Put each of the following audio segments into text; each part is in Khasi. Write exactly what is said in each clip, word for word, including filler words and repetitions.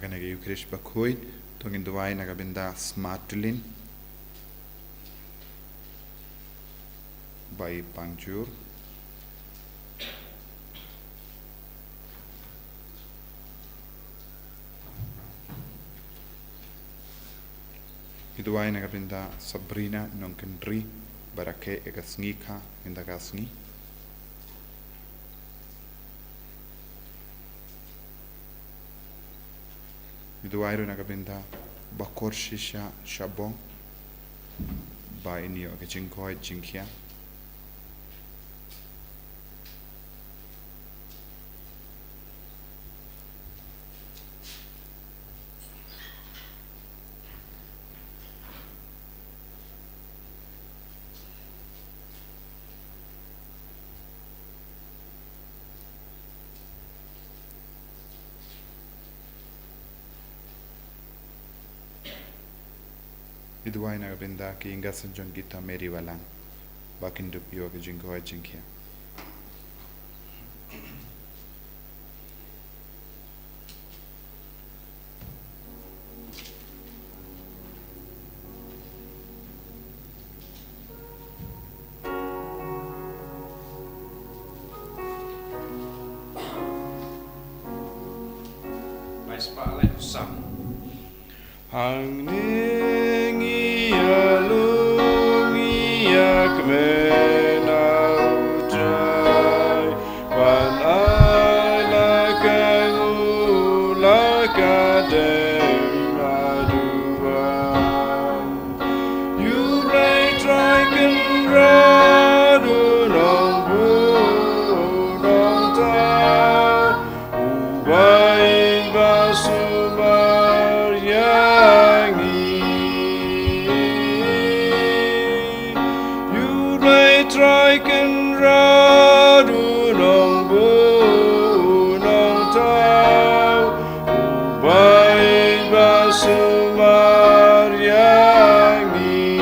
Kane ka Eucharist bakhuid, to ngin duwai na ka bynta Smatulin. Bai Pangjur. Ngi duwai na ka bynta Sabrina Nongkynrih, ba rakhe ïa ka sngi kha, mynta ka sngi. Ngi duwai ruh na ka bynta Bakor Shisha Shabong, ba in ïoh ka jingkoit jingkhiah. Ngi duwai na ka bynta ki ïing ki sem jong kita Mary Walang, ba kin dup ïoh ka jingkoit jingkhiah. Hangne ngi ïalum ïa ka met na U Trai, ban ai la ka nguh la ka dei na duwai. U Blei Trai Kynrad u Nongbuh u Nongthaw, uba ïeit ba sumar ïa ngi. U Blei Trai Kynrad u Nongbuh u Nongthaw, uba ïeit ba sumar ïa ngi.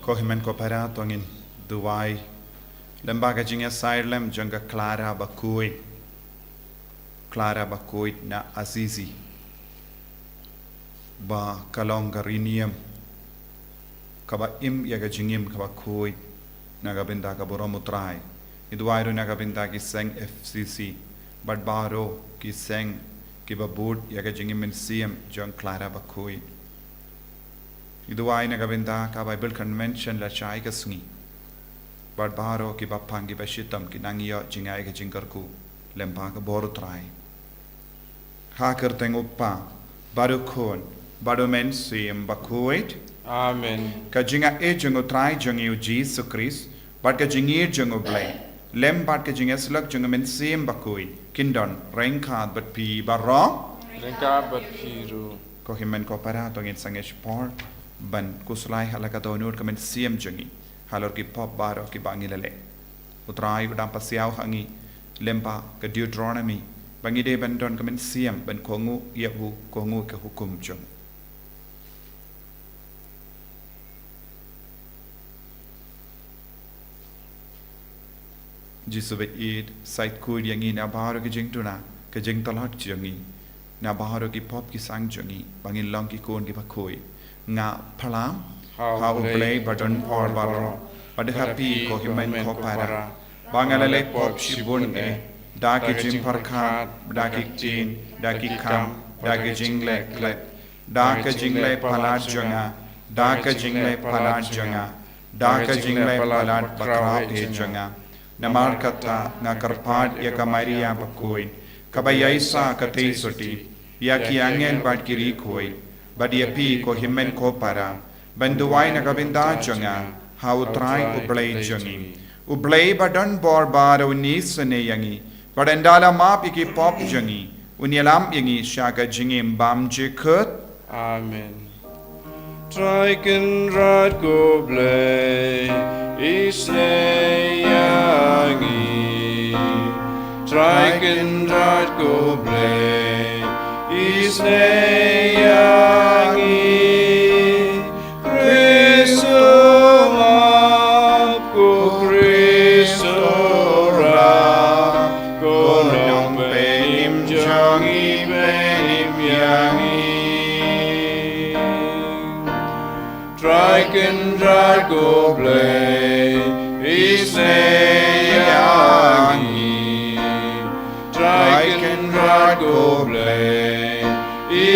Ko hynmen ko para, to ngin duwai lem bad ka jingïasaid lem jong ka Clara bakhuid. Clara bakhuid na Assisi, ba ka long ka riewniam kaba im ïa ka jingim kaba khuid na ka bynta ka burom U Trai. Ngi duwai ruh na ka bynta ki seng F C C bad baroh ki seng kiba bud ïa ka jingim mynsiem jong Clara bakhuid. Ngi duwai na ka bynta ka Bible Convention lashai ka sngi, bad baroh kiba pang kiba shitom ki nang ïoh jingïaid ka jingkyrkhu lem bad ka bor U Trai. Ha ka kyrteng U Kpa bad U Khun bad U Mynsiem Bakhuid. Amen. Ka jingïaid jong U Trai jong ngi U Jisu Khrist bad ka jingïeit jong U Blei lem bad ka jingïasyllok jong U Mynsiem Bakhuid kin don ryngkat bad phi baroh. Ryngkat bad phi ruh. Ko hynmen ko para, to ngin sangeh shipor ban khuslai ha la ka dohnud ka mynsiem jong ngi halor ki pop baroh kiba ngi la leh. U Trai u dang pasiaw ha ngi lem bad ka Deuteronomy ba ngi dei ban don ka mynsiem ban kohnguh ïa u, kohnguh ka hukum jong u. Jisu ba ïeit, said khuid ïa ngi na baroh ki jingduna, ka jingtlot jong ngi, na baroh ki pop ki sang jong ngi, ba ngin long ki khun kiba khuid. Nga phla ha U Blei ba don bor baroh, bad ha phi ko hynmen ko para, ba nga la leh pop shibun eh, da ki jingpyrkhat, da ki ktien, da ki kam, da ki jingleh klet, da ka jingleh palat jong nga, da ka jingleh palat jong nga, da ka jingleh palat bakhraw eh jong nga. Namar kata nga kyrpad ïa ka Maria bakhuid, kaba ïaishah katei sotti, ïa ki angel bad ki riewkhuid, bad ïa phi ko hynmen ko para, ban duwai na ka bynta jong nga ha U Trai U Blei jong ngi. U Blei ba don bor baroh un isynei ïa ngi, bad un da la map ïa ki pop jong ngi, un ïalam ïa ngi sha ka jingim bymjukut. Amen. Trai Kynrad ko Blei, isynei ïa ngi. Trai Kynrad ko Blei, isynei ïa ngi. Khrist u map, ko Khrist u rai, ko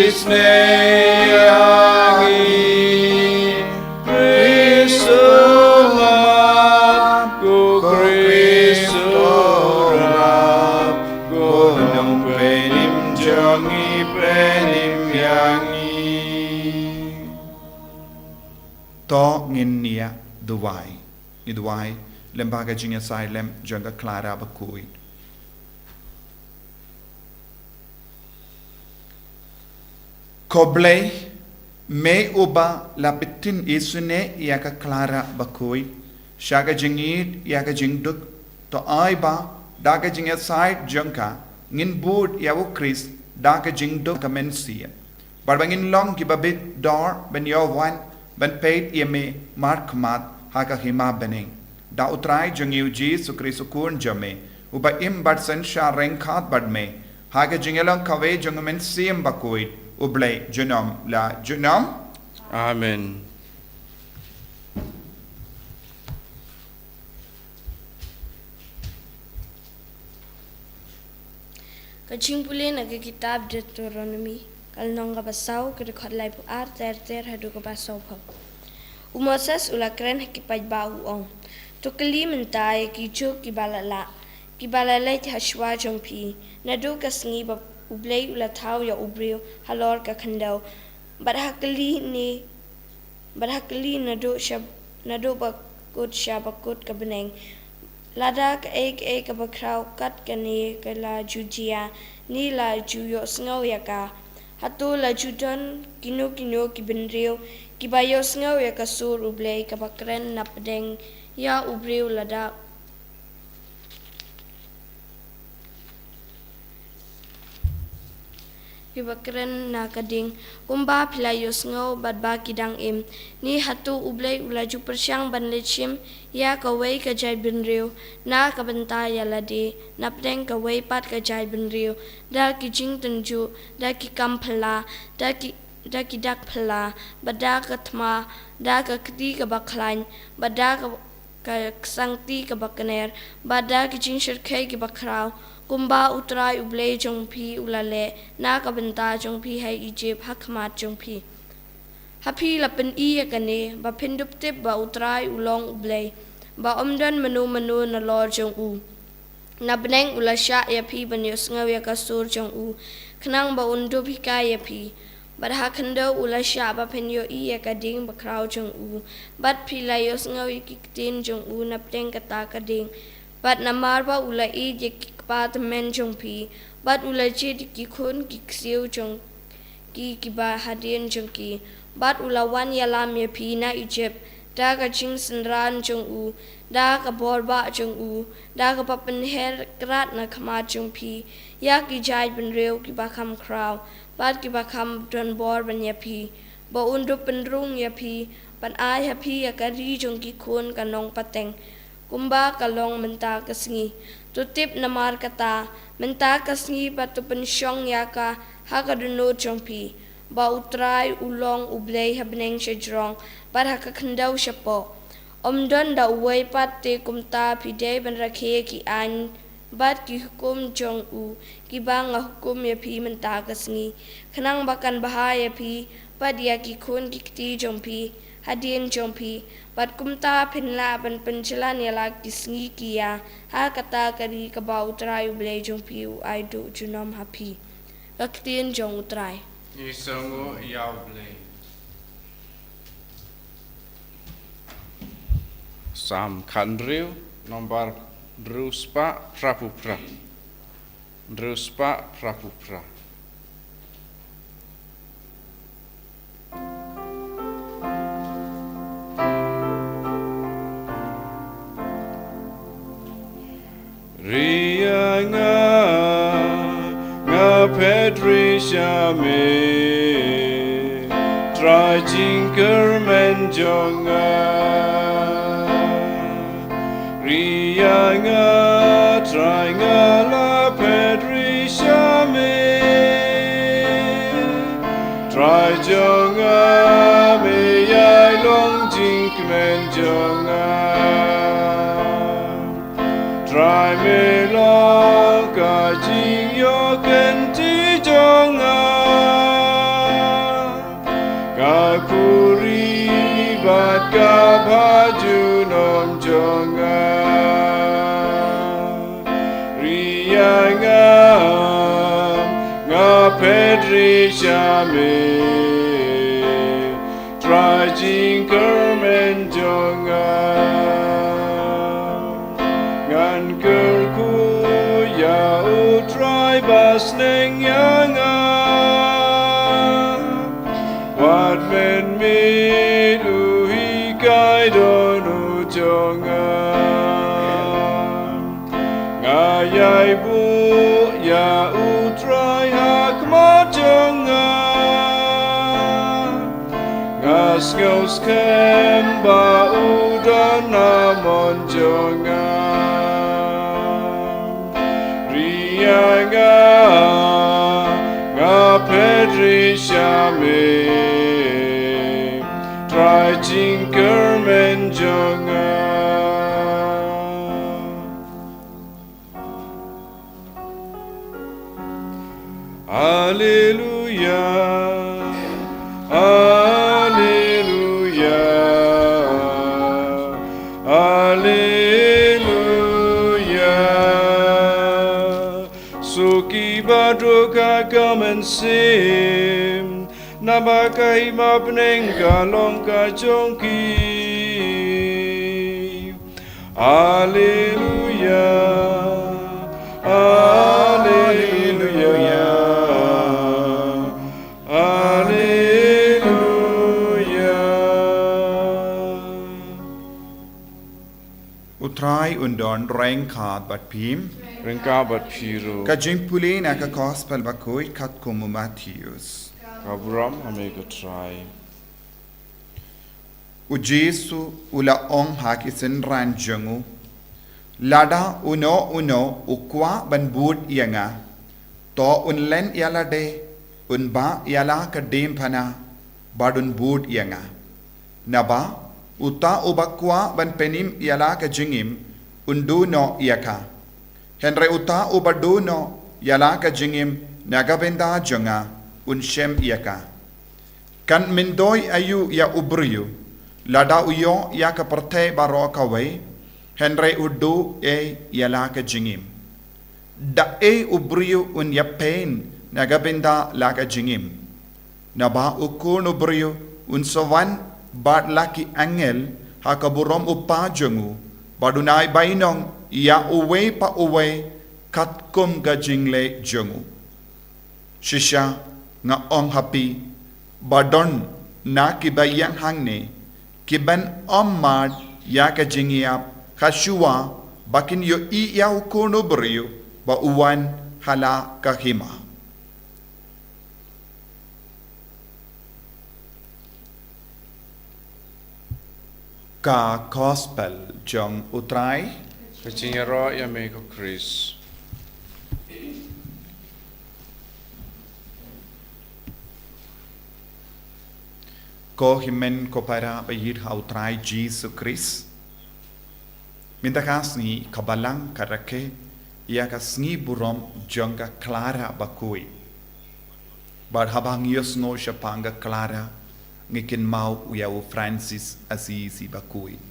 Isnei ïa ngi, Khrist u mat, ko Khrist u rap, ko Nongpynim jong ngi, pynim ïa ngi. To ngin ïa duwai. Ngi duwai lem bad ka jingïasaid lem jong ka Clara bakhuid. Ko Blei, me uba la pyntip isynei ïa ka Clara bakhuid sha ka jingïeit ïa ka jingduk, to ai ba da ka jingïasaid jong ka ngin bud ïa u Khrist da ka jingduk ka mynsiem. Bad ba ngin long kiba bit dor ban ïoh wan ban peit ïa me markhmat ha ka hima bneng. Da U Trai jong ngi U Jisu Khrist U Khun jong me, uba im bad synshar ryngkat bad me ha ka jingïalong kawei jong U Mynsiem Bakhuid, U Blei junom la junom. Amen. Ka jingpule na ka kitab Deuteronomi, ka lynnong kaba saw, ka dkhot laiphew ar ter ter haduh kaba sawphew. U Moses u la kren ha ki paidbah u ong, to kylli mynta ïa ki juk kiba la lah, kiba la leit ha shuwa jong phi, naduh ka sngi ba U Blei u la thaw ïa u briew halor ka khyndew, bad ha kylli ne, bad ha kylli naduh sha, naduh ba kut sha ba kut ka bneng. Lada kaei kaei kaba khraw kat kane ka la ju jia, ne la ju ïohsngew ïa ka, hato la ju don kino kino ki bynriew kiba ïohsngew ïa ka sur U Blei kaba kren na pdeng ïa u briew lada kiba kren na ka ding, kumba phi la ïohsngew bad ba ki dang im? Ne hato U Blei u la ju pyrshang ban leit shim ïa kawei ka jaitbynriew na ka bynta ïa lade na pdeng kawei pat ka jaitbynriew, da ki jingtynjuh, da ki kam phylla, da ki, da ki dak phylla, bad da ka thma, da ka kti kaba khlaiñ, bad da ka ka ksangti kaba kner, bad da ki jingshyrkhei kiba khraw, kumba U Trai U Blei jong phi u la leh na ka bynta jong phi ha Ijipt ha khmat jong phi. Ha phi la pyni ïa kane ba phin dup tip ba U Trai u long U Blei, ba ym don mano mano nalor jong u na bneng. U la shah ïa phi ban ïohsngew ïa ka sur jong u, khnang ba un dup hikai ïa phi. Bad ha khyndew u la shah ba phin ïohi ïa ka ding bakhraw jong u, bad phi la ïohsngew ïa ki ktien jong u na pdeng kata ka ding. Bad namar ba u la ïeit ïa ki kpa tymmen jong phi, bad u la jied ïa ki khun ki ksiew jong ki kiba hadien jong ki, bad u la wan ïalam ïa phi na Ijipt, da ka jingsynran jong u, da ka bor bah jong u, da kaba pynher krat na khmat jong phi ïa ki jaitbynriew kiba kham khraw bad kiba kham don bor ban ïa phi, ba un dup pynrung ïa phi, ban ai ha phi ïa ka ri jong ki khun ka nongpateng, kumba ka long mynta ka sngi. To tip namar kata, mynta ka sngi bad to pynshong ïa ka ha ka dohnud jong phi, ba U Trai u long U Blei ha bneng shajrong bad ha ka khyndew shapoh. Ym don da uwei pat, te kumta phi dei ban rakhe ki aiñ bad ki hukum jong u, kiba nga hukum ïa phi mynta ka sngi, khnang ba kan bha ïa phi bad ïa ki khun ki kti jong phi hadien jong phi, bad kumta phin lah ban pynjlan ïa la ki sngi ki ïa ha kata ka ri kaba U Trai U Blei jong phi u ai duh junom ha phi. Ka ktien jong U Trai. Ngi sngewnguh ïa U Blei. Salm khathynriew, nombar hynriew spah phra phew phra. Hynriew spah phra phew phra. Ri ïa nga, nga phet ri sha me, Trai jingkyrmen jong nga. Ri ïa nga, Trai nga la phet ri sha me, Trai jong nga, me ïai long jingkmen jong nga. Trai me long ka jingïoh kynti jong nga. Ba junom jong nga, ri ïa nga, nga phet ri sha me, Trai jingkyrmen jong nga. Ngan kyrkhu ïa u Trai ba sneng ïa nga. Wat mynmiet u hikai don u jong nga. Nga ïai buh ïa u Trai ha khmat jong nga. Nga sngew skhem ba u don ha mon jong nga. Ri ïa nga, nga phet ri sha me, Trai jingkyrmen jong nga. Alleluia, alleluia, alleluia. Suki baduk ha ka mynsiem, naba ka hima bneng ka long ka jong ki. Alleluia, alleluia, alleluia. U Trai un don ryngkat bad phi. Ryngkat bad phi ruh. Ka jingpule na ka Gospel bakhuid katkum u Mathaios. Ka burom ha me ko Trai. U Jisu u la ong ha ki synran jong u, lada uno uno u kwah ban bud ïa nga, to un len ïa lade, un bah ïa la ka diengphna, bad un bud ïa nga. Naba uta uba kwah ban pynim ïa la ka jingim, un duh noh ïa ka. Hynrei uta uba duh noh ïa la ka jingim na ka bynta jong nga, un shem ïa ka. Kan myntoi aïu ïa u briew lada u ïoh ïa ka pyrthei baroh kawei, hynrei u duh ei ïa la ka jingim? Da ei u briew un ïapeiñ na ka bynta la ka jingim? Naba u Khun u briew un sa wan bad la ki angel ha ka burom u Kpa jong u, bad un ai bainong ïa uwei pa uwei katkum ka jingleh jong u. Shisha nga ong ha phi, ba don na kiba ïeng hangne kiban ym mad ïa ka jingïap, ha shuwa ba kin ïohi ïa u Khun u briew ba u wan ha la ka hima. Ka Gospel jong u Trai. Ka jingïaroh ïa me ko Khrist. Ko hynmen ko para ba ïeit ha u Trai Jisu Khrist. Mynta ka sngi ka Balang ka rakhe ïa ka sngi burom jong ka Clara bakhuid. Bad haba ngi ïohsngew shaphang ka Clara, ngi kynmaw ïa u Francis Assisi bakhuid.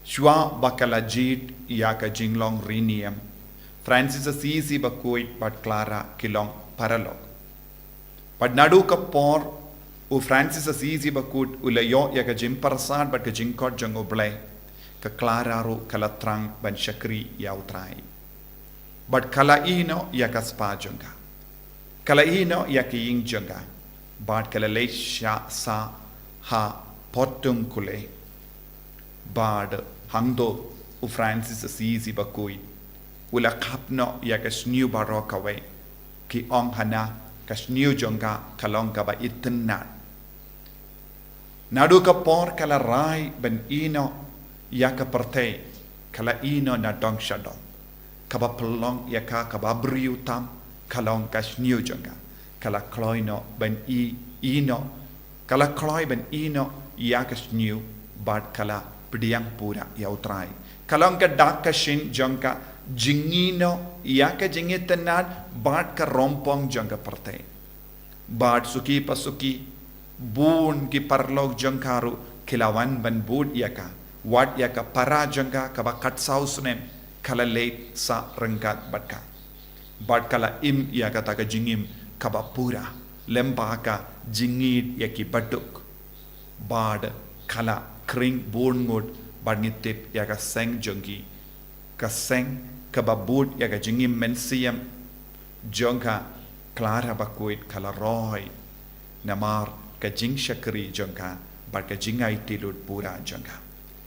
Shuwa ba ka la jied ïa ka jinglong riewniam, Francis Assisi bakhuid bad Clara ki long paralok. Bad naduh ka por u Francis Assisi bakhuid u la ïoh ïa ka jingpyrsad bad ka jingkhot jong U Blei, ka Clara ruh ka la thrang ban shakri ïa u Trai. Bad ka la ïehnoh ïa ka spah jong ka. Ka la ïehnoh ïa ka ïing jong ka. Bad ka la leit sha sah ha Portiuncula. Bad hangto u Francis Assisi bakhuid u la khap noh ïa ka shñiuh baroh kawei. Ki ong hana ka shñiuh jong ka ka long kaba itynnad. Naduh ka por ka la rai ban ïehnoh ïa ka pyrthei, ka la ïehnoh na dong sha dong. Kaba pynlong ïa ka kaba briew tam ka long ka shñiuh jong ka. Ka la kloi noh ban ïeh, ïehnoh, ka la kloi ban ïehnoh ïa ka shñiuh bad ka la pdiang pura ïa u Trai. Ka long ka dak ka shin jong ka jingïehnoh ïa ka jingitynnad bad ka rongpong jong ka pyrthei. Bad suki pa suki, bun ki paralok jong ka ruh ki la wan ban bud ïa ka, wat ïa ka para jong ka kaba khatsaw snem, ka la leit sah ryngkat bad ka. Bad ka la im ïa kata ka jingim kaba pura, lem bad ka jingïeit ïa kiba duk. Bad ka la khring bun ngut, bad ngi tip ïa ka seng jong ki, ka seng kaba bud ïa ka jingim mynsiem jong ka. Clara Bakuit ka la roi namar ka jingshakri jong ka bad ka jingaiti lut pura jong ka.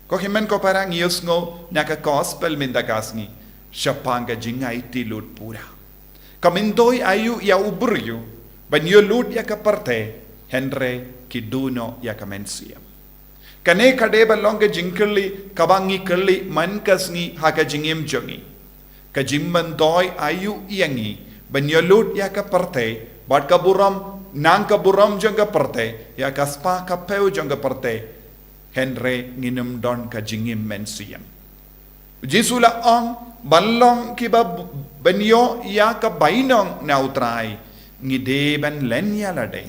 Ko hynmen ko para, ngi ïohsngew na ka gospel mynta ka sngi shaphang ka jingaiti lut pura. Kam myntoi aïu ïa u briew ban ïoh lut ïa ka pyrthei, hynrei ki duh noh ïa ka mynsiem. Kane ka dei ban long ka jingkylli kaba ngi kylli man ka sngi ha ka jingim jong ngi. Ka jingmyntoi aïu ïa ngi ban ïoh lut ïa ka pyrthei, bad ka burom, nang ka burom jong ka pyrthei, ïa ka spah ka phew jong ka pyrthei, hynrei ngin ym don ka jingim mynsiem. U Jisu la ong, ban long kiba b-, ban ïoh ïa ka bainong na u Trai, ngi dei ban len ïa lade.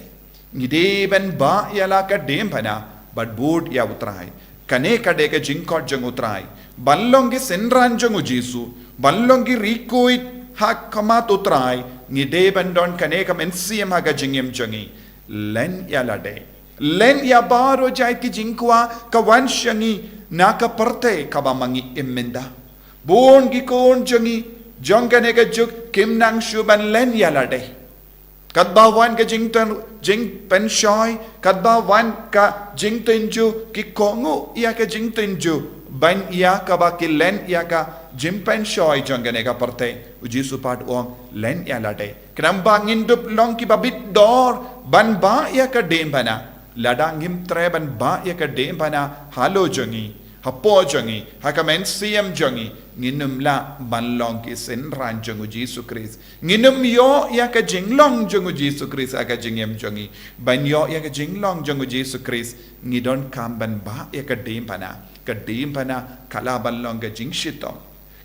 Ngi dei ban bah ïa la ka diengphna bad bud ïa u Trai. Kane ka dei ka jingkhot jong u Trai. Ban long ki synran jong u Jisu, ban long ki riewkhuid ha khmat u Trai, ngi dei ban don kane ka mynsiem ha ka jingim jong ngi. Len ïa lade. Len ïa baroh jait ki jingkwah ka wan sha ngi na ka pyrthei kaba ma ngi im mynta. Bun ki khun jong ngi jong kane ka juk kim nang shuh ban len ïa lade. Katba wan ka jingtyn-, jingpynshoi, katba wan ka jingtynjuh, ki kohnguh ïa ka jingtynjuh ban ïa kaba ki len ïa ka jingpynshoi jong kane ka pyrthei. U Jisu pat u ong, len ïa lade. Khnang ba ngin dup long kiba bit dor ban bah ïa ka diengphna. Lada ngim treh ban bah ïa ka diengphna halor jong ngi, hapoh jong ngi, ha ka mynsiem jong ngi, ngin ym lah ban long ki synran jong u Jisu Khrist. Ngin ym ïoh ïa ka jinglong jong u Jisu Khrist ha ka jingim jong ngi. Ban ïoh ïa ka jinglong jong u Jisu Khrist, ngi donkam ban bah ïa ka diengphna. Ka diengphna ka lah ban long ka jingshitom.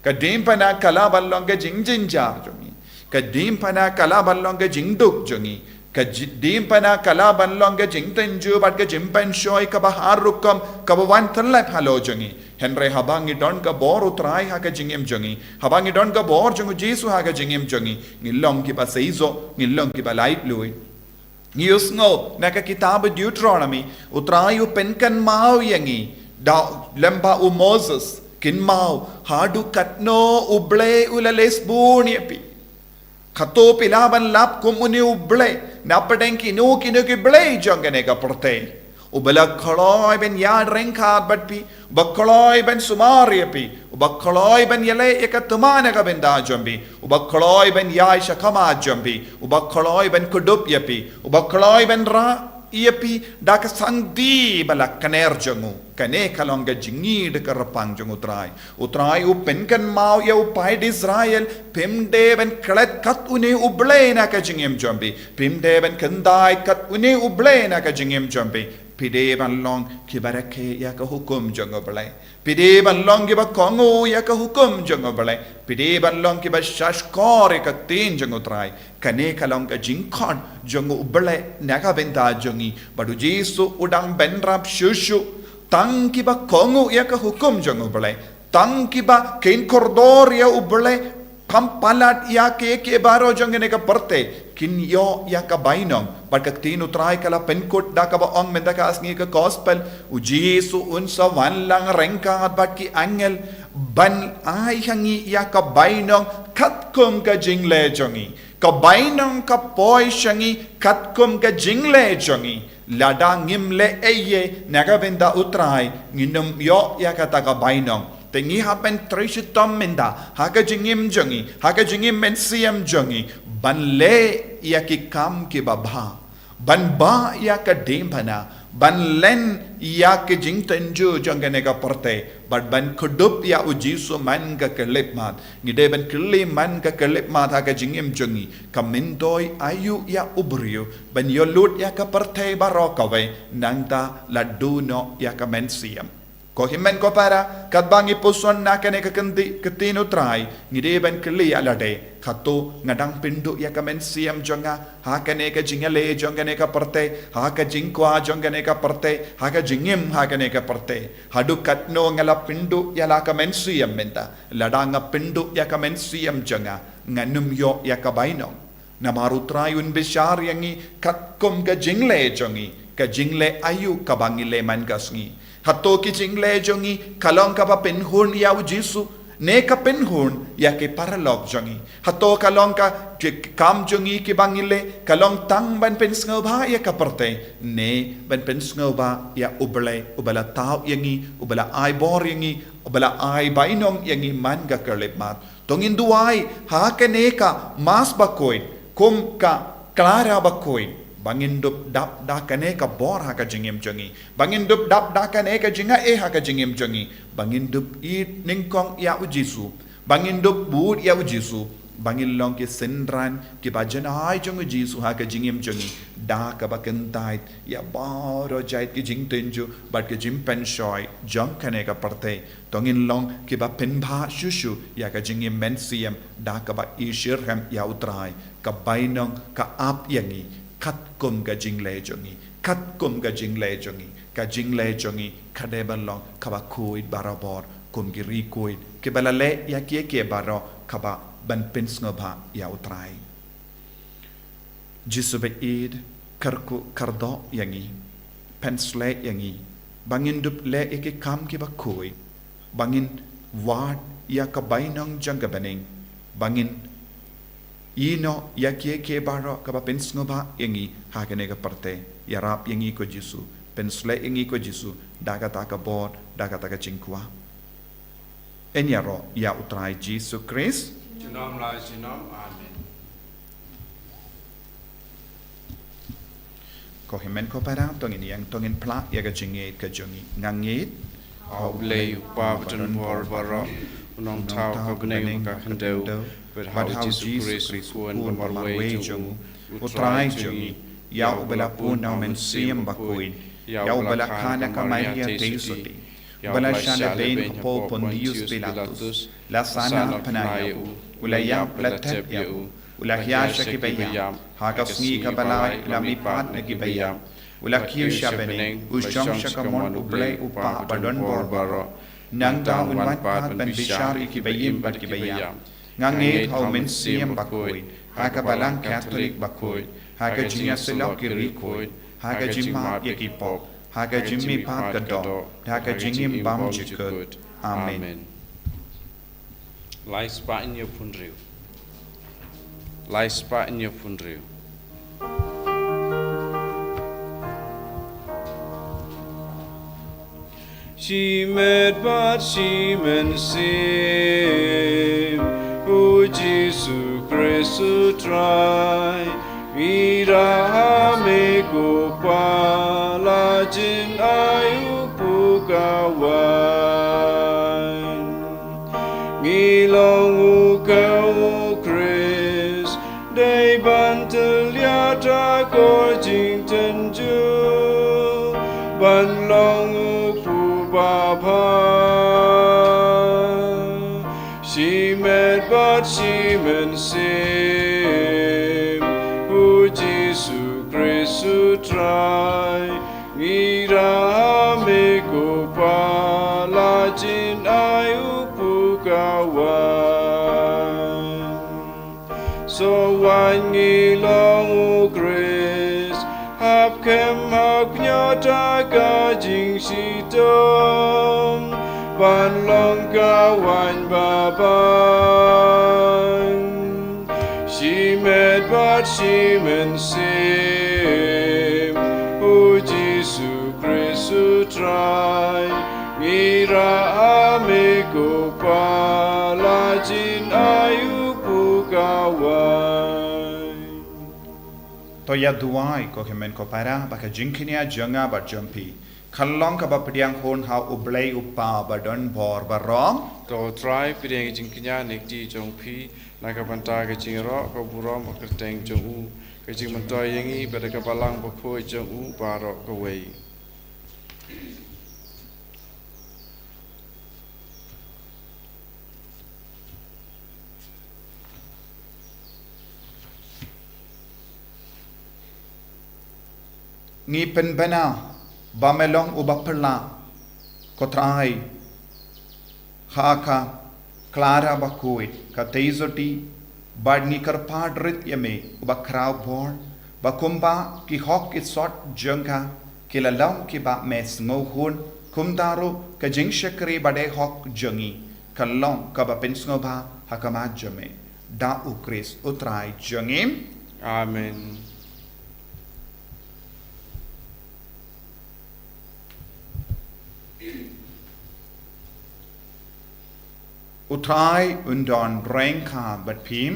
Ka diengphna ka lah ban long ka jingjynjar jong ngi. Ka diengphna ka lah ban long ka jingduk jong ngi. Ka ji-, diengphna ka lah ban long ka jingtynjuh bad ka jingpynshoi kaba har rukom kaba wan tyllep halor jong ngi. Hynrei haba ngi don ka bor u Trai ha ka jingim jong ngi, haba ngi don ka bor jong u Jisu ha ka jingim jong ngi, ngi long kiba seisoh, ngi long kiba laitluid. Ngi ïohsngew na ka kitab Deuteronomy, u Trai u pynkynmaw ïa ngi da lem bad u Moses, kynmaw, haduh katno U Blei u la leh sbun ïa phi. Kato phi lah ban lap kum une U Blei napdeng kino kino ki blei jong kane ka pyrthei. Uba la kloi ban ïaid ryngkat bad phi, uba kloi ban sumar ïa phi, uba kloi ban ïaleh ïa ka tymmen na ka bynta jong phi, uba kloi ban ïaid shakhmat jong phi, uba kloi ban kdup ïa phi, uba kloi ban rah ïa phi da ka sangti ba la kner jong u. Kane ka long ka jingïeit kyrpang jong u Trai. U Trai u pynkynmaw ïa u paid Israel, phim dei ban klet kat une U Blei na ka jingim jong phi. Phim dei ban kyntait kat une U Blei na ka jingim jong phi. Phi dei ban long kiba rakhe ïa ka hukum jong U Blei. Phi dei ban long kiba kohnguh ïa ka hukum jong U Blei. Phi dei ban long kiba shahshkor ïa ka ktien jong u Trai. Kane ka long ka jingkhot jong U Blei na ka bynta jong ngi. Bad u Jisu u dang bynrap shuh shuh. Tang kiba kohnguh ïa ka hukum jong U Blei, tang kiba kin kordor ïa U Blei, kam palat ïa kiei kiei baroh jong kane ka pyrthei, kin ïoh ïa ka bainong. Bad ka ktien u Trai ka la pynkut da kaba ong mynta ka sngi ka gospel, u Jisu un sa wan lang ryngkat bad ki angel ban ai ha ngi ïa ka bainong katkum ka jingleh jong ngi. Ka bainong ka poi sha ngi katkum ka jingleh jong ngi. Lada ngim leh ei ei na ka bynta u Trai, ngin ym ïoh ïa kata ka bainong. Te ngi hap ban trei shitom mynta ha ka jingim jong ngi, ha ka jingim mynsiem jong ngi, ban leh ïa ki kam kiba bha, ban bah ïa ka diengphna, ban len ïa ka jingtynjuh jong kane ka pyrthei, bad ban kdup ïa u Jisu man ka khyllipmat. Ngi dei ban kylli man ka khyllipmat ha ka jingim jong ngi, kam myntoi aïu ïa u briew ban ïoh lut ïa ka pyrthei baroh kawei, nangta la duh noh ïa ka mynsiem. Ko hynmen ko para, katba ngi puson na kane ka kynti, ka ktien U Trai, ngi dei ban kylli ïa lade, kato nga dang pynduh ïa ka mynsiem jong nga ha kane ka jingïaleh jong kane ka pyrthei, ha ka jingkwah jong kane ka pyrthei, ha ka jingim ha kane ka pyrthei. Haduh katno nga la pynduh ïa la ka mynsiem mynta? Lada nga pynduh ïa ka mynsiem jong nga, ngan ym ïoh ïa ka bainong. Namar U Trai un bishar ïa ngi katkum ka jingleh jong ngi, ka jingleh aïu kaba ngi leh man ka sngi. Hato ki jingleh jong ngi ka long kaba pynhun ïa U Jisu, ne ka pynhun ïa ki paralok jong ngi? Hato ka long ka, ki kam jong ngi kiba ngi leh ka long tang ban pynsngewbha ïa ka pyrthei, ne ban pynsngewbha ïa U Blei uba la thaw ïa ngi, uba la ai bor ïa ngi, uba la ai bainong ïa ngi man ka khyllipmat? To ngin duwai ha kane ka Mass bakhuid, kum ka Clara bakhuid, ba ngin dup dap da kane ka bor ha ka jingim jong ngi, ba ngin dup dap da kane ka jingaiei ha ka jingim jong ngi, ba ngin dup ïeit nyngkong ïa U Jisu, ba ngin dup bud ïa U Jisu, ba ngin long ki synran kiba janai jong U Jisu ha ka jingim jong ngi, da kaba kyntait ïa baroh jait ki jingtynjuh bad ki jingpynshoi jong kane ka pyrthei. To ngin long kiba pynbha shuh shuh ïa ka jingim mynsiem da kaba ishitrhem ïa U Trai, ka bainong ka ap ïa ngi katkum ka jingleh jong ngi, katkum ka jingleh jong ngi. Ka jingleh jong ngi ka dei ban long kaba khuid barabor kum ki riewkhuid kiba la leh ïa kiei kiei baroh kaba ban pynsngewbha ïa U Trai. Jisu ba ïeit, kyrkhu kyrdoh ïa ngi, pynshlei ïa ngi, ba ngin dup leh ïa ki kam kiba khuid, ba ngin wad ïa ka bainong jong ka bneng, ba ngin ïehnoh ïa kiei kiei baroh kaba pynsngewbha ïa ngi ha kane ka pyrthei. Ïarap ïa ngi ko Jisu, pynshlei ïa ngi ko Jisu, da kata ka bor, da kata ka jingkwah. Yn ïaroh ïa U Trai Jisu Khrist. Junom la junom. Amen. Ko hynmen ko para, to ngin ïeng, to ngin phla ïa ka jingngeit ka jong ngi. Nga ngeit ha U Blei U Kpa badonbor baroh, U Nongthaw ka bneng bad ka khyndew, bad ha U Jisu Khrist U Khun ba marwei jong U, U Trai jong ngi, ïa uba la pun da U Mynsiem Bakhuid, ïa uba la kha na ka Maria Theisotti, ba la shah lehbeiñ hapoh Pontius Pilatus, la sahnarphna ïa u, u la ïap, la thep ïa u, u la hiar sha kiba ïap, ha ka sngi kaba lai u la mihpat na kiba ïap, u la kiew sha bneng, u shong sha kamon U Blei U Kpa badonbor baroh. Nangta un wan pat ban bishar ïa kiba im bad kiba ïap. Nga ngeit ha U Mynsiem Bakhuid, ha ka Balang Katholik bakhuid, ha ka jingïasyllok ki riewkhuid, ha ka jingmap ïa ki pop, ha ka jingmihpat ka doh, ha ka jingim bymjukut. Amen. Lai spah hynñiew phew hynriew. Lai spah hynñiew phew hynriew. Shimet bad shimynsiem, U Jisu Khrist U Trai, ngi ïarap ha me ko Kpa, la jin ai u puk awai. Ngi long u ka U Khrist, dei ban tyllia da ko jingtynjuh, ban long u puk babha. Shimet bad shimynsiem, U Jisu Khrist U Trai, ngi ïarap ha me ko Kpa, la jin ai u puk awai. Sngewbha ngi long U Khrist, hap kem hap ñiah da ka jingshitom, ban long ka waiñ babang. Shimet bad shimynsiem, U Jisu Khrist U Trai, ngi ïarap ha me ko Kpa, la jin ai u puk awai. To ïa duwai ko hynmen ko para, ba ka jingkñia jong nga bad jong phi kan long kaba pdiang hun ha U Blei U Kpa badonbor baroh. To Trai, pdiang ka jingkñia ne ka kti jong phi na ka bynta ka jingïaroh ka burom ha ka kyrteng jong u, ka jingmyntoi ïa ngi bad ka Balang Bakhuid jong u baroh kawei. Ngi pynbna ba me long uba pyrshah, ko Trai, ha ka Clara bakhuid, ka Teizoti, bad ngi kyrpad rit ïa me uba khraw bor, ba kumba ki hok ki sot jong ka ki la long kiba me sngewhun, kumta ruh ka jingshakri badei hok jong ngi kan long kaba pynsngewbha ha khmat jong me. Da U Khrist U Trai jong ngi. Amen. U Trai un don ryngkat bad phi.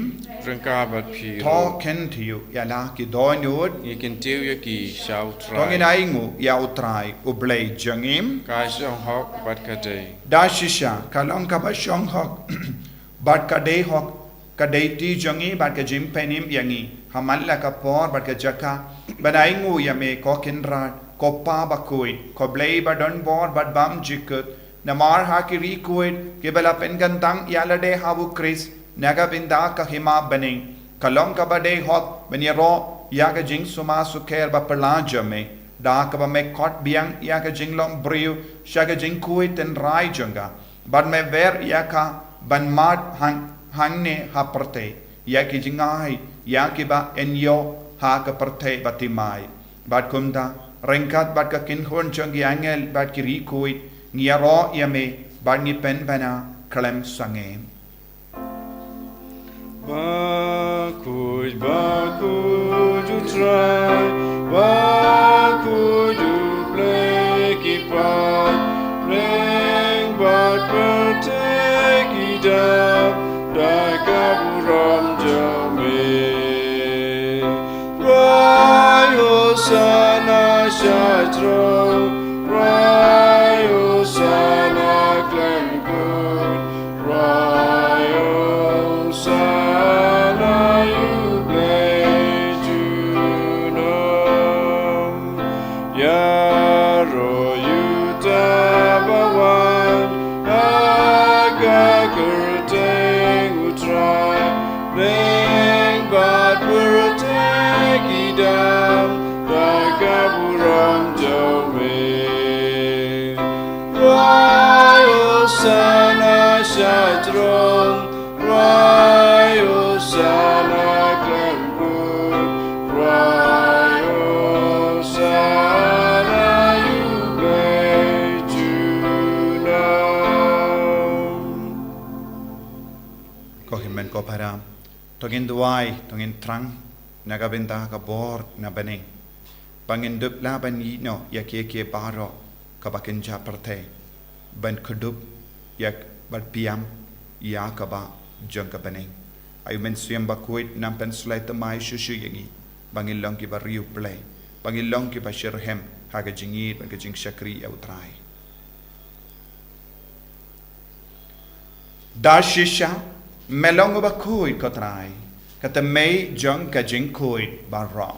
Ryngkat bad phi. To kyntiew ïa la ki dohnud. Ngi kyntiew ïa ki sha U Trai. To ngin ainguh ïa U Trai U Blei jong ngi. Ka shong hok bad ka dei. Da shisha ka long kaba shong hok bad ka dei hok, ka dei ti jong ngi bad ka jingpynim ïa ngi ha man la ka por bad ka jaka ban ainguh ïa me, ko Kynrad, ko Pa bakhuid, ko Blei ba don bor bad bymjukut. Namar ha ki ri khuid kiba la pynkyntang ïalade ha U Khrist na ka bynta ka hima bneng, ka long kaba dei hok ban ïaroh ïa ka jingsumar sukher bapyrshah jong me, da kaba me khot biang ïa ka jinglong briew sha ka jingkhuid tynrai jong ka, bad me wer ïa ka ban mad hang, hangne ha pyrthei ïa ki jingai ïa kiba yn ïoh ha ka pyrthei bathymmai. Bad kumta, ryngkat bad ka kynhun jong ki angel bad ki ri khuid, ngi ïaroh ïa me bad ngi pynbna khlem sangeh. Bakhuid, bakhuid U Trai, bakhuid U Blei ki paid bneng bad pyrthei ki dap da ka burom jong me. Khrai Hosana sha throne, khrai Hosana khlem kut, khrai Hosana ïa U Blei junom. Ïaroh ïa uta uba wan ha ka kyrteng U Trai, bneng bad pyrthei ki dap da ka burom jong me. Khrai Hosana sha throne, khrai Hosana khlem kut, khrai Hosana ïa U Blei junom. Ko hynmen ko para, to ngin duwai, to ngin thrang na ka bynta ka bor na bneng, ba ngin dup lah ban ïehnoh ïa kiei kiei baroh kaba kynja pyrthei, ban kdup ïa bad biang ïa kaba jong ka bneng. Ai U Mynsiem Bakhuid un nang pynshlei thymmai shuh shuh ïa ngi, ba ngin long kiba riewblei, ba ngin long kiba shitrhem ha ka jingïeit bad ka jingshakri ïa U Trai. Da shisha me long uba khuid, ko Trai, ka thymmei jong ka jingkhuid baroh.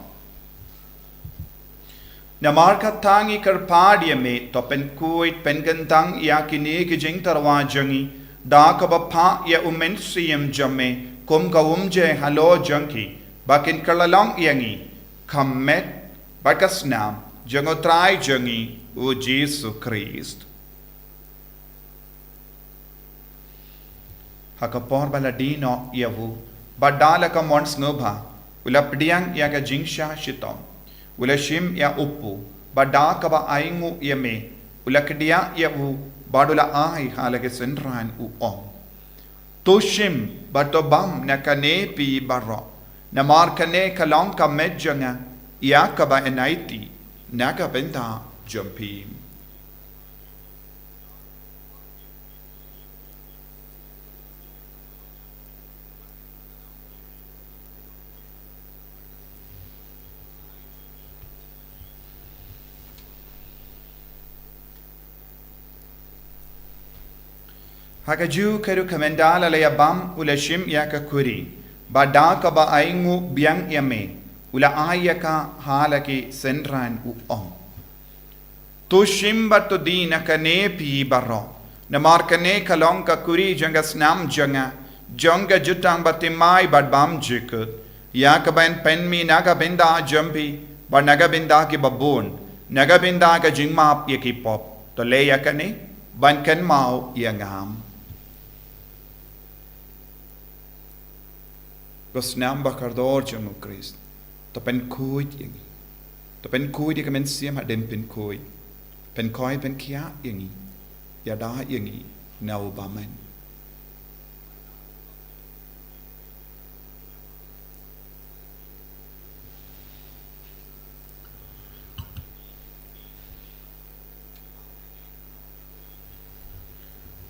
Namar kata ngi kyrpad ïa me, to pynkhuid pynkyntang ïa kine ki jingtyrwa jong ngi da kaba phah ïa U Mynsiem jong me kum ka umjai halor jong ki, ba kin kylla long ïa ngi ka met bad ka snam jong U Trai jong ngi U Jisu Khrist. Ha ka por ba la die noh ïa u, bad da la ka mon sngewbha, u la pdiang ïa ka jingshah shitom, u la shim ïa u kpu, bad da kaba ainguh ïa me, u la kdiah ïa u, bad u la ai ha la ki synran, u ong: To shim bad to bam na kane phi baroh, namar kane ka long ka met jong nga, ïa kaba yn aiti na ka bynta jong phi. Ha kajuh ka ruh, ka mynta la la ïa bam, u la shim ïa ka khuri, bad da kaba ainguh biang ïa me, u la ai ïa ka ha la ki synran, u ong: To shim bad to die na kane phi baroh, namar kane ka long ka khuri jong ka snam jong nga, jong ka jutang bathymmai bad bymjukut, ïa kaba yn pynmih na ka bynta jong phi Bad na ka bynta kiba bun, na ka bynta ka jingmap ïa ki pop, to leh ïa kane ban kynmaw ïa nga. Ka snam ba kordor jong u Khrist, to pynkhuid ïa ngi. To pynkhuid ïa ka mynsiem hadien pynkhuid. Pynkhuid pynkhiah ïa ngi. Ïada ïa ngi na u bymman.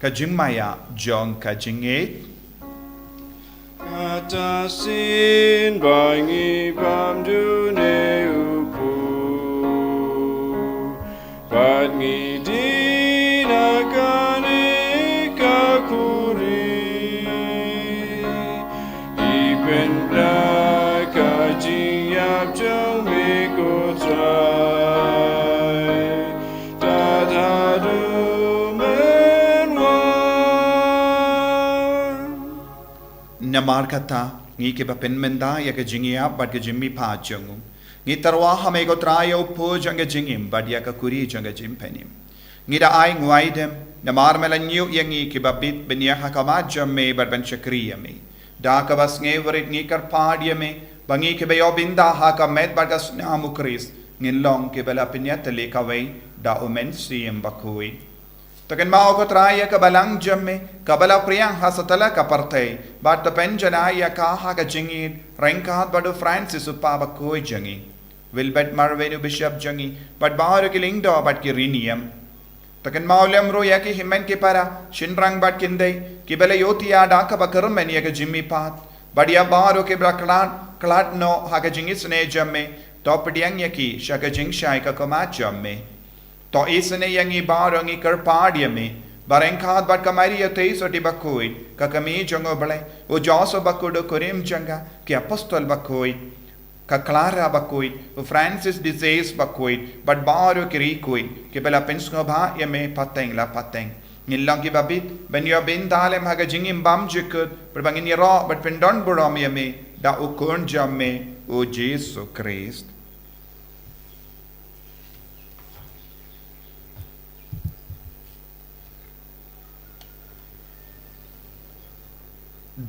Ka jingmaïa jong ka jingngeit. Kata shisien ba ngi bam dune u Blei, bad ngi die na kane ka khuri. Ngi pynbna ka jingïap jong me ko Trai, tad haduh men wan. Namar kata, ngi kiba pynmynta ïa ka jingïap bad ka jingmihpat jong u, ngi tyrwa ha me ko Trai ïa u pud jong ka jingim bad ïa ka khuri jong ka jingpynim. Ngi da ai nguaidem, namar me la ñiew ïa ngi kiba bit ban ïeng ha khmat jong me bad ban shakri ïa me. Da kaba sngewrit ngi kyrpad ïa me, ba ngi kiba ïoh bynta ha ka met bad ka snam u Khrist, ngin long kiba la pynïatylli kawei da u Mynsiem Bakhuid. To kynmaw ko Trai ïa ka balang jong me, kaba la phriang ha satlak ka pyrthei, bad to pynjanai ïa ka ha ka jingïeit, ryngkat bad u Francis u Kpa Bakhuid jong ngi, Wilbert Marwei u Bishop jong ngi, bad baroh ki lyngdoh bad ki riewniam. To kynmaw lem ruh ïa ki hynmen ki para, shynrang bad kynthei, kiba la ïohthiah da kaba kyrmen ïa ka jingmihpat, bad ïa baroh kiba la khlad, khlad noh ha ka jingisynei jong me, to pdiang ïa ki sha ka jingshai ka khmat jong me. To isynei ïa ngi baroh, ngi kyrpad ïa me, ba ryngkat bad ka Maria Theisotti Bakhuid, ka kmie jong u Blei, u Joseph Bakhuid u kurim jong ka, ki apostol bakhuid, ka Clara Bakhuid, u Francis de Sales Bakhuid, bad baroh ki riewkhuid kiba la pynsngewbha ïa me pateng la pateng, ngin long kiba bit ban ïoh bynta lem ha ka jingim bymjukut, bad ba ngin ïaroh bad pyndonburom ïa me da u Khun jong me, u Jisu Khrist.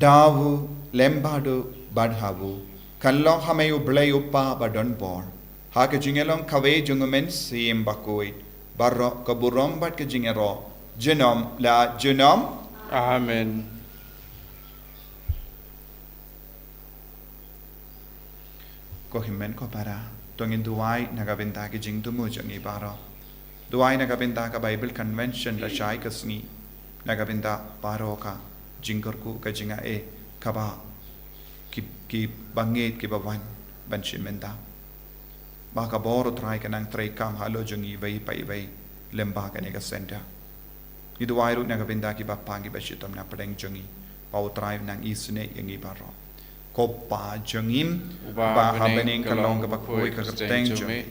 Da u, lem bad u, bad ha u, kan long ha me u Blei u Kpa badonbor, ha ka jingïalong kawei jong u Mynsiem Bakhuid, baroh ka burom bad ka jingïaroh, junom la junom. Amen. Ko hynmen ko para, to ngin duwai na ka bynta ki jingthmu jong ngi baroh. Duwai na ka bynta ka Bible Convention la shai ka sngi, na ka bynta baroh ka jingkyrkhu ka jingai kaba ki, kiba ngeit kiba wan ban shim bynta. Ba ka bor u Trai kan nang treikam halor jong ngi iwei pa iwei lem bad kane ka center. Ngi duwai ruh na ka bynta kiba pang kiba shitom na pdeng jong ngi, ba u Trai un nang isynei ïa ngi baroh. Ko Pa jong ngi, uba ha bneng, ka long kaba khuid ka kyrteng jong me.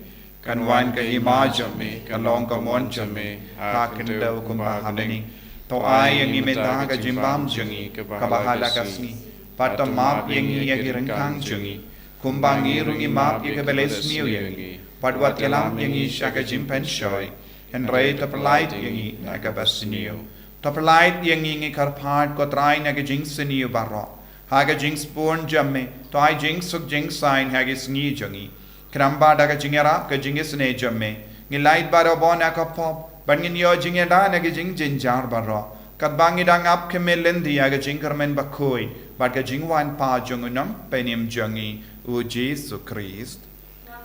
Kan wan ka hima jong me, kan long ka mon jong me ha ka khyndew kumba ha bneng. To ai ïa ngi mynta ka jingbam jong ngi kaba ha la ka sngi. Bad to map ïa ngi ïa ki ryngkang jong ngi, kumba ngi ruh ngi map ïa kiba leh sniew ïa ngi. Bad wat ïalam ïa ngi sha ka jingpynshoi, hynrei to pyllait ïa ngi na kaba sniew. To pyllait ïa ngi, ngi kyrpad ko Trai, na ka jingsniew baroh. Ha ka jingsbun jong me, to ai jingsuk jingsaiñ ha ki sngi jong ngi. Khnang ba da ka jingïarap ka jingisynei jong me, ngin lait barabor na ka pop, bad ngin ïoh jingïada na ki jingjynjar baroh. Katba ngi dang ap khmih lynti ïa ka jingkyrmen bakhuid bad ka jingwan pat jong u Nongpynim jong ngi, u Jisu Khrist.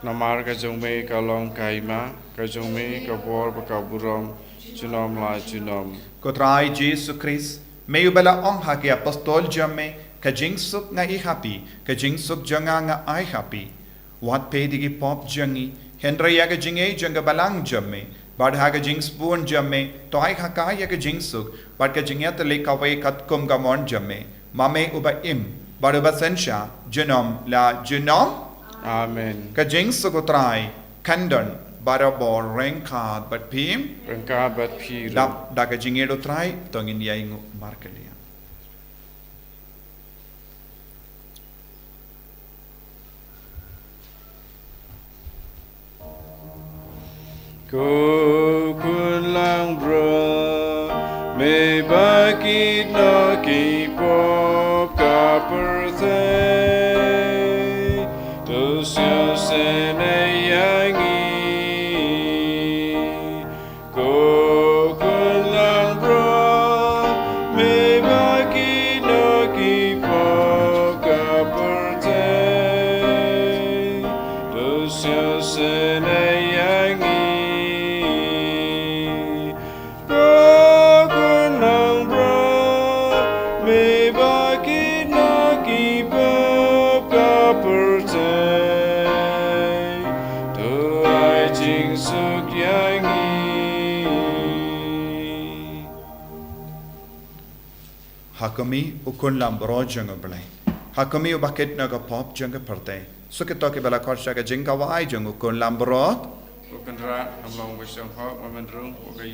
Namar ka jong me ka long ka hima, ka jong me ka bor bad ka burom, junom la junom. Ko Trai Jisu Khrist, me uba la ong ha ki apostol jong me, ka jingsuk nga ïoh ha phi, ka jingsuk jong nga nga ai ha phi. Wat peit ïa ki pop jong ngi, hynrei ïa ka jingngeit jong ka balang jong me, bad ha ka jingsbun jong me, to ai ha ka ïa ka jingsuk bad ka jingïatylli kawei katkum ka mon jong me, ma me uba im bad uba synshar, junom la junom. Amen. Ka jingsuk u Trai kan don barabor ryngkat bad phi. Ryngkat bad phi ruh. Dap da ka jingïeit u Trai, to ngin ïainguh markylliang. Ko khun langbrot, me ba kit noh ki pop ka pyrthei, to sngewsynei ïa ngi. Ko khun langbrot, me ba kit noh ki pop ka pyrthei, to sngewsynei ïa ngi. Ko khun langbrot, me ba kit noh ki pop ka pyrthei, to ai jingsuk ïa ngi. Ha kum i u khun langbrot jong U Blei, ha kum i u ba kit noh ka pop jong ka pyrthei, suk ïa to ki ba la khot sha ka jingkawei jong u khun langbrot. Ko Kynrad, ham long ba shong hok, ba men rung, ko ka